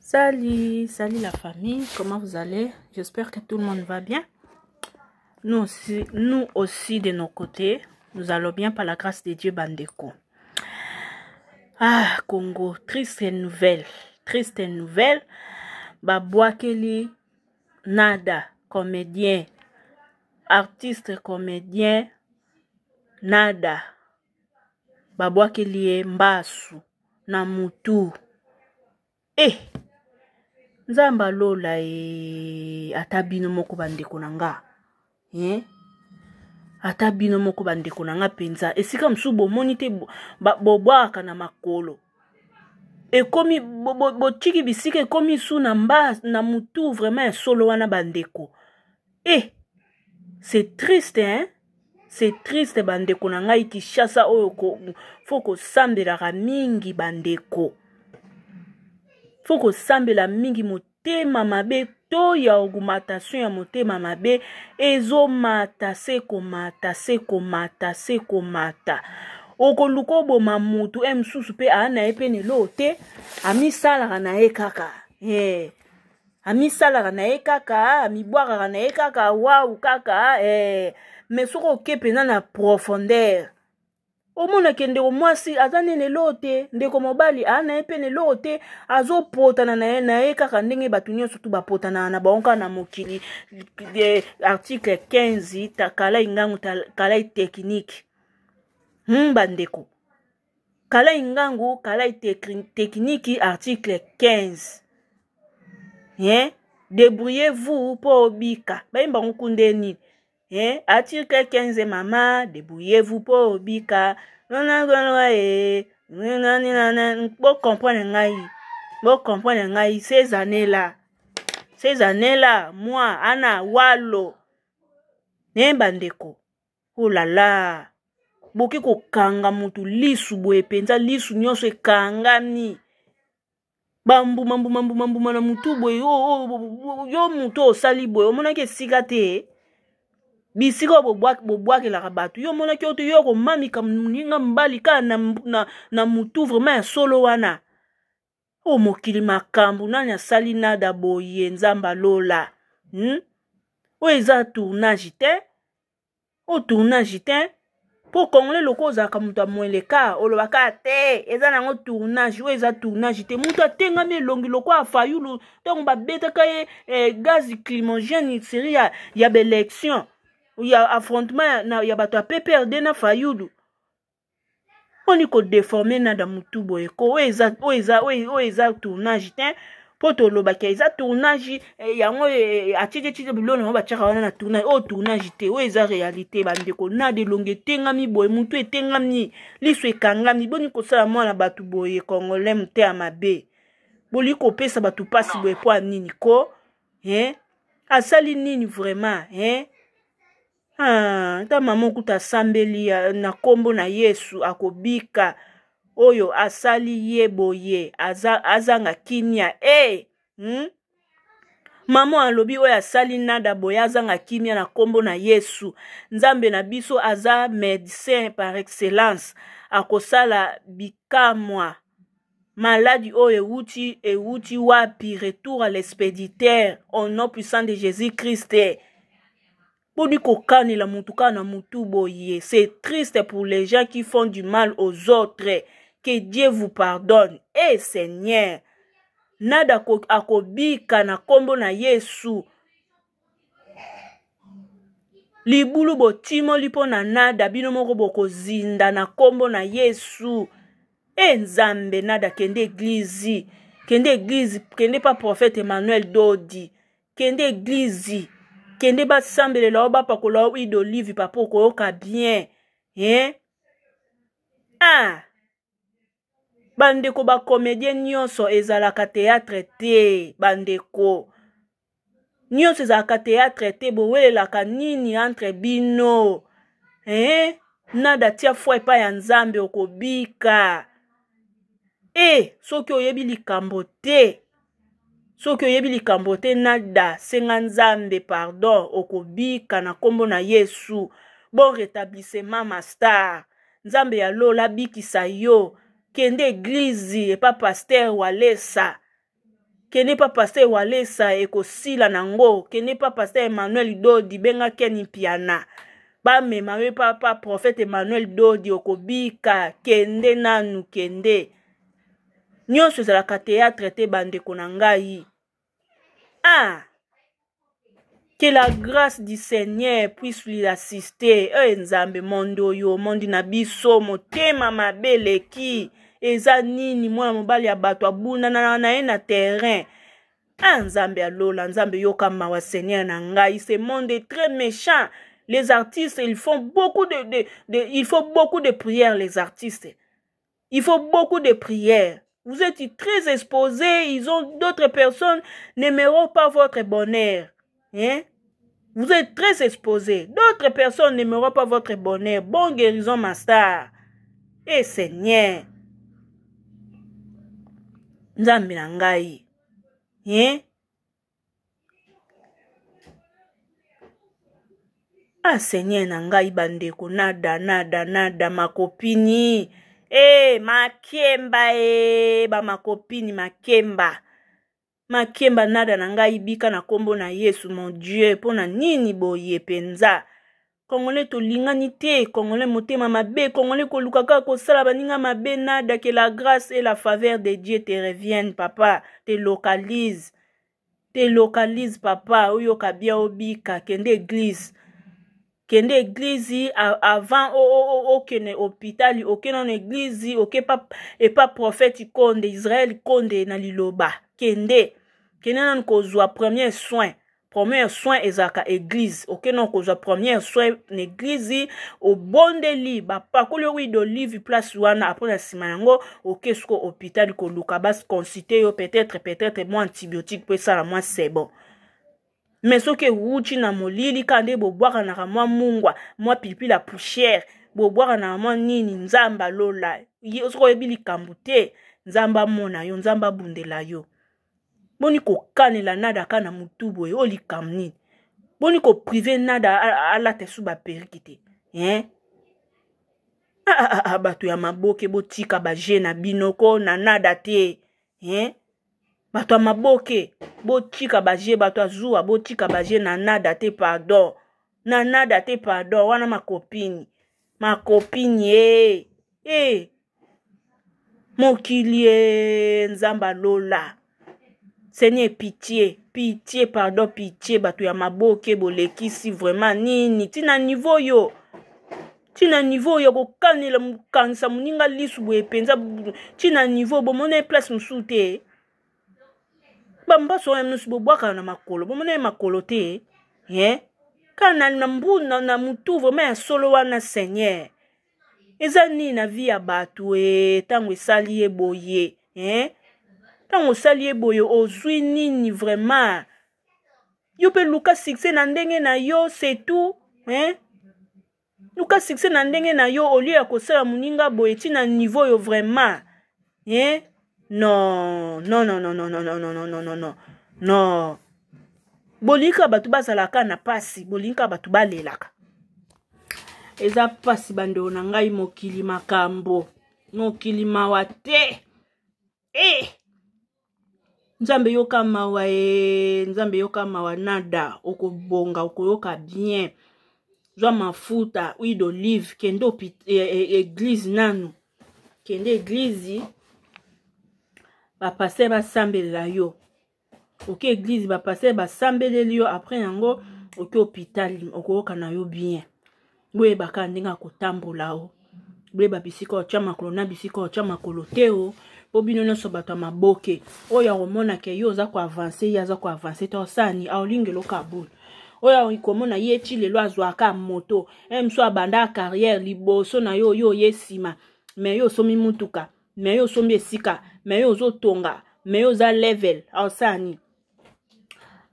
Salut, salut la famille, comment vous allez? J'espère que tout le monde va bien. Nous aussi, nous aussi de nos côtés, nous allons bien par la grâce de Dieu Bandeko. Ah, Congo, triste nouvelle, triste nouvelle. Babwakeli Nada, comédien, artiste comédien, Nada. Babwakeli ye mbasu na mutu. Eh! Nzambe alola e ata bino moko bandeko na nga eh? Ata bino moko bandeko na nga mpenza esika mosusu bomoni te bobwaka na makolo ekomi botiki bo, bo bisika ekomi su na mba na mutu vraiment ya solo wana bandeko eh c'est triste hein? C'est triste bandeko na ngai Kinshasa oyo ko, fo kosambelaka mingi bandeko fo kosambela mingi motema mabe to ya augmentation ya motema mabe ezomata se komata se komata se komata okoluka oboma mutu e mosusu mpe aa na ye mpe na eloko te amisalaka na ye kaka hey. Amisalaka na ye kaka amibwakaka na ye kaka wau kaka eh. Me soki oke mpenza na profondeur omonake ndeko mwasi aza nene eloko te ndeko mobali aa na ye mpe na eloko te azopotana na ye na ye kaka ndenge bato nyonso tu bapotanaka na bango kaka na mokili eh, article 15 ta kalai ngangu ta kalai technique bandeko kalai ngangu kalai technique article 15 hein? Débrouillez-vous mpo obika bayimba ngo kunde nini hein? Article 15 mama débrouillez-vous mpo obika bocomprendre ngai bocomprendre ngai ces années là ces années là moi ana walo ne bandeko Oh la la boki kokanga mutu lisu boye mpenza lisu nyonso ekangami bambuma mbuma mbuma mbuma na mutu boye yo, oh, oh, yo mutu osali boye omonaki esika te bisika oyo bobwakelaka bato yo omonaki oyo te yo komamika moninga mobali kaka na, na, na mutu vraiment ya solo wana oyo mokili makambo nani asali nada boye nzambe alola Oyo eza tournage te oyo tournage te mpo congolais loko ozalaka moto ya mweleka olobaka te eza nango tournage oyo eza tournage te moto atengami elongi lokola fayulu ntango babetaka ye eh, gaz climogène série ya, ya baélection ya affrontement ya, ya bato ya pprd na fayulu Boni ko deformer nada mutu boye ko oyo eza oyo eza oyo eza tournage te mpo tolobaki eza tournage eh, yango eh, atietietietie biloko yango batiaka wana na tournage oyo tournage te oyo eza réalité bandeko nada elongi etengami boye mutu etengami liso ekangami boni kosala mwana bato boye congolais mote ya mabe bolingi kopesa bato mpasi boye mpo ya nini ko eh? Asali nini vraiment eh? Ah, ata mama okuta asambeli na nkombo na Yesu akobika oyo asali ye boye aza, azanga kimia hey! Eh, Mama alobi oyo asali nada boye azanga kimia na nkombo na Yesu. Nzambe na biso aza médecin par excellence, akosala bikamwa. Maladi oyo ewuti ewuti wapi? Retour à l'expéditeur au nom puissant de Jésus Christ. Boni kokanela mutu kaka na mutu boye c'est triste pour les gens qui font du mal aux autres que Dieu vous pardonne eh Seigneur nada akobika na kombo na Yesu libulu botimoli mpo na nada bino moko bokozinda na kombo na Yesu e Nzambe nada kende eglize kende eglize kende pa prophète Emmanuel Dodi kende eglize kende basambelela yo bapakola yo huile d'olive papa okoyoka bien hein? Ah bandeko bacomédien nyonso ezalaka théâtre te bandeko nyonso ezalaka théâtre te bowelelaka nini entre bino eh? Nada tia foi epai ya Nzambe okobika e soki oyebi likambo te soki oyebi likambo te nada senga Nzambe pardon okobika na nkombo na Yesu bon rétablissement ma star Nzambe ya lola abikisa yo kende eglize epa pasteur Walesa. Kende pa pasteur Walesa ekosila nango. Kende pa pasteur Emmanuel Dodi, benga Ken Mpiana. Bamema yo pa pa prophète Emmanuel Dodi okobika. Kende nanu kende. Nyonso ezalaka théâtre te bandeko na ngai. Ah! Que la grâce du Seigneur puisse lui assister. Eh Nzambe monde oyo, monde na biso, motema mabe eleki. Eza nini mwana mobali ya bato abundana na ye na terrain. Ah Nzambe ya lola, Nzambe yoka mawa Seigneur na ngai. Ce monde est très méchant. Les artistes, ils font beaucoup de il faut beaucoup de prières les artistes. Il faut beaucoup de prières. Vous êtes très exposés, ils ont d'autres personnes n'aimeront pas votre bonheur. Hein? Vous êtes très exposés. D'autres personnes n'aimeront pas votre bonheur. Bon guérison, ma star. Eh Seigneur. Nzambe na ngai. Hein? Ah Seigneur na ngai bandeko nada nada nada makopini e makemba e bamakopini makemba makemba nada na ngai bika na nkombo na Yesu mon Dieu mpo na nini boye mpenza Congolais tolingani te congolais motema mabe congolais koluka kaka kosala baninga mabe nada que la grâce et la faveur de Dieu te revienne papa te localise te localise papa oyoka bien obika kende église kende église avant okende hôpital okende na église oke pa epa prophète konde Israël konde na liloba kende kende nanu kozwa premier soin Premier soin ezalaka eglise. Okende okozwa premier soin na eglise, obondeli, bapakoli yo huile d'olive place wana, après na nsima yango oke siko hôpital koluka bas consulter yo peut-être peut-être mwa antibiotique mpo esala mwa c'est bon. Mais soki ewuti na molili kaka nde bobwakanaka mwa mungwa, mwa pilipili ya poussière, bobwakanaka mwa nini, Nzambe alola. Soki oyebi likambo te, Nzambe amona yo, Nzambe abundela yo. Boni kokanela nada ka na mutu boye oyo likambo nini boni koprive nada alata esu baperike te hein? Ah, ah, ah, ah, bato ya maboke botika baje na bino ko na nada te hein? Bato ya maboke botika baje, bato ya zuwa botika baje na nada te pardon, na nada te pardon. Wana makopini makopini e eh, e eh. Mokili e Nzambe alola Seigneur pitié pitié pardon pitié. Bato ya maboke bolekisi vraiment nini tina niveau yo tina niveau ya kokanela kokangisa moninga lisu boye mpenza tina niveau bomona ye place mosusu te bambaso wana nyonso bobwakaka na makolo bomona ye makolo te ye kaka na, na mbu na, na mutu vraiment ya solo wana Seigneur eza nini na vie ya bato e ntango esali ye boye eh? Ntango osali ye boye ozwi nini vraiment? Yo mpe luka succès na ndenge na yo c'est tout eh? Luka succès na ndenge na yo au lieu ya kosala moninga boye ti na niveau yo vraiment eh? Non non non non non non non non non non non non bolingi bato bazalaka na pasi, bolingi bato balelaka eza pasi bandeko na ngai mokili makambo mokili mawa te eh! Nzambe yoka mawa e Nzambe yoka mawa nada okobonga okoyoka bien zwa mafuta huile d'olive kende église nanu kende église bapaster basambelela yo oke église bapaster basambeleli yo après yango oke hôpital okoyoka na yo bien boyebaka ndenge akotambola o boyeba bisika otya makolo na bisika otya makolo te o mpo bino nyonso bato ya maboke oyo akomona ke yo oza koavanse ye aza koavanse te osani aolinga eloko ya bule oyo akomona ye ti lelo azwaka moto e mosusu abanda carrière liboso na yo yo oye nsima me yo osomi mutuka me yo osombi esika me yo ozotonga me yo oza level aosala nini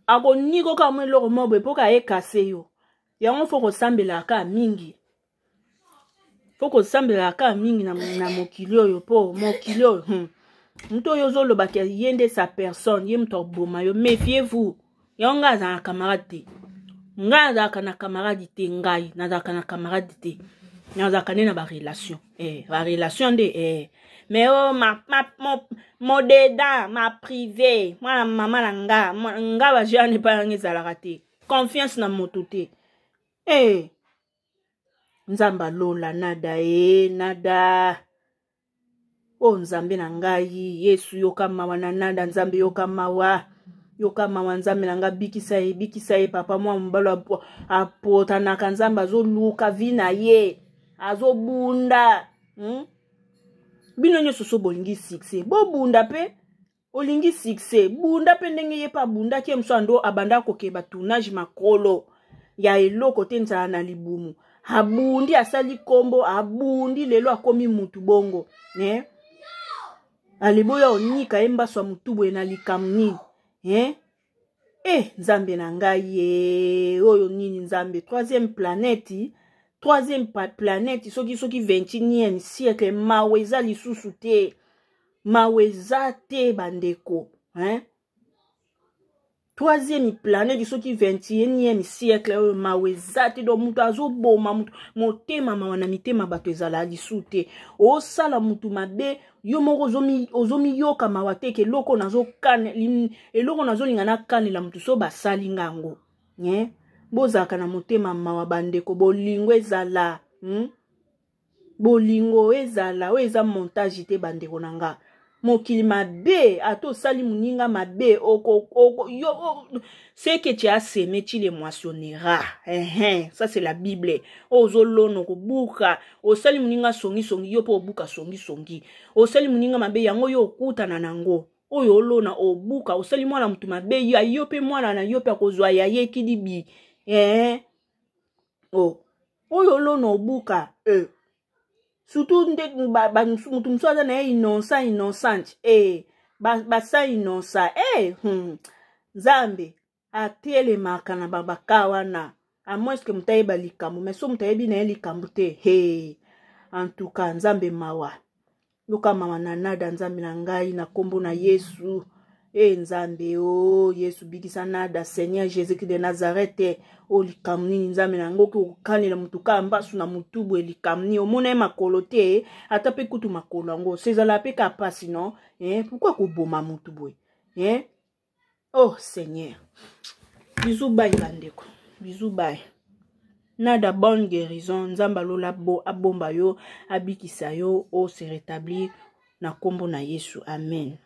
akonikoka mwa eloko moko boye mpo ka ekase yo yango fo kosambelaka kaka mingi fo kosambelaka kaka mingi na, na mokili oyo mpo mokili oyo moto oyo ozolobaka ye nde sa personne ye moto akoboma yo méfiez vous yango ngai azala na camarade te ngai azalaka na camarade te ngai nazalaka na camarade te nazalaka nde na barelation eh, barelation nde eh. Mais oh, ma, ma, mon, mon dedans, ma privé, mwana mama na nga, nga ba jeune epai nanga ezalaka te. Confiance na moto te. Eh, hey. Nzambe alola nada e eh, nada. O oh, Nzambe na ngai, Yesu yoka mawa na nada, Nzambe yoka mawa. Yoka mawa Nzambe na ngai, bikisa ye, bikisa ye papa mwa mobali apotanaka Nzambe azoluka vi na ye, azobunda. Bino nyonso so bolingi succès, bobunda pe. Olingi succès, bunda pe ndenge ye pe abundaki ye mosusu ando abanda kokeba tournage makolo ya eloko te nzala na libumu. Abundi asali kombo, abundi lelo akomi mutu bongo. Eh? Aliboya onika ye mbaso ya mutu boye na likambo nini? Eh? Eh, Nzambe na ngai ye, oyo nini Nzambe? Troisième planète, troisième planète, soki soki 21e siècle, mawa eza lisusu te. Mawa eza te bandeko, hein? Troisième planète soki 21e siècle oyo mawa eza te. Donc moto azoboma moto, motema mawa na mitema bato ezala lisusu te. Osala moto mabe, yo moko ozomiyoka mawa te ke eloko nazokane, eloko nazolinga nakanela moto so basali nga yango. Hein? Bozalaka na motema mawa bandeko, bolingo ezala. Bolingo ezala, oyo eza montage te bandeko na nga. Mokili mabe, ata osali moninga mabe, oko, oko, yo, o, ce que tu as semé, tu le moissonneras. Hein, ça c'est la Bible. Ozolona okobuka, osali moninga songi songi, yo pe obuka songi songi. Osali moninga mabe, yango yo okutana nango. Oyo olona obuka, osali mwana mutu mabe, ya yo pe mwana na yo pe akozwa ya ye kidibi. Hein. Oh. Oyo olona obuka. Surtout nde ba, ba, mutu mosusu aza na ye innocent, innocente. Ba, ba sa innocent. Nzambe atelemaka na ba baka wana. À moins que moto ayeba likambo, mais so moto ayebi na ye likambo te. Hey. En tout cas, Nzambe mawa. Yoka mawa na nada Nzambe na ngai na kombo na Yesu. Eh Nzambe, oh Yesu bikisa nada Seigneur Jésus-Christ de Nazareth. Oh likambo nini Nzambe na ngoki okanela mutu ka mbasu na mutu boye likambo nini omona ye makolo te ata pe kutu makolo yango sezala pe ka pasi non? Eh pourquoi koboma mutu boye? Eh oh Seigneur. Bisous bye bandeko. Bisous bye. Nada bonne guérison Nzambe alola bo abomba yo abikisa yo o se rétablir na kombo na Yesu. Amen.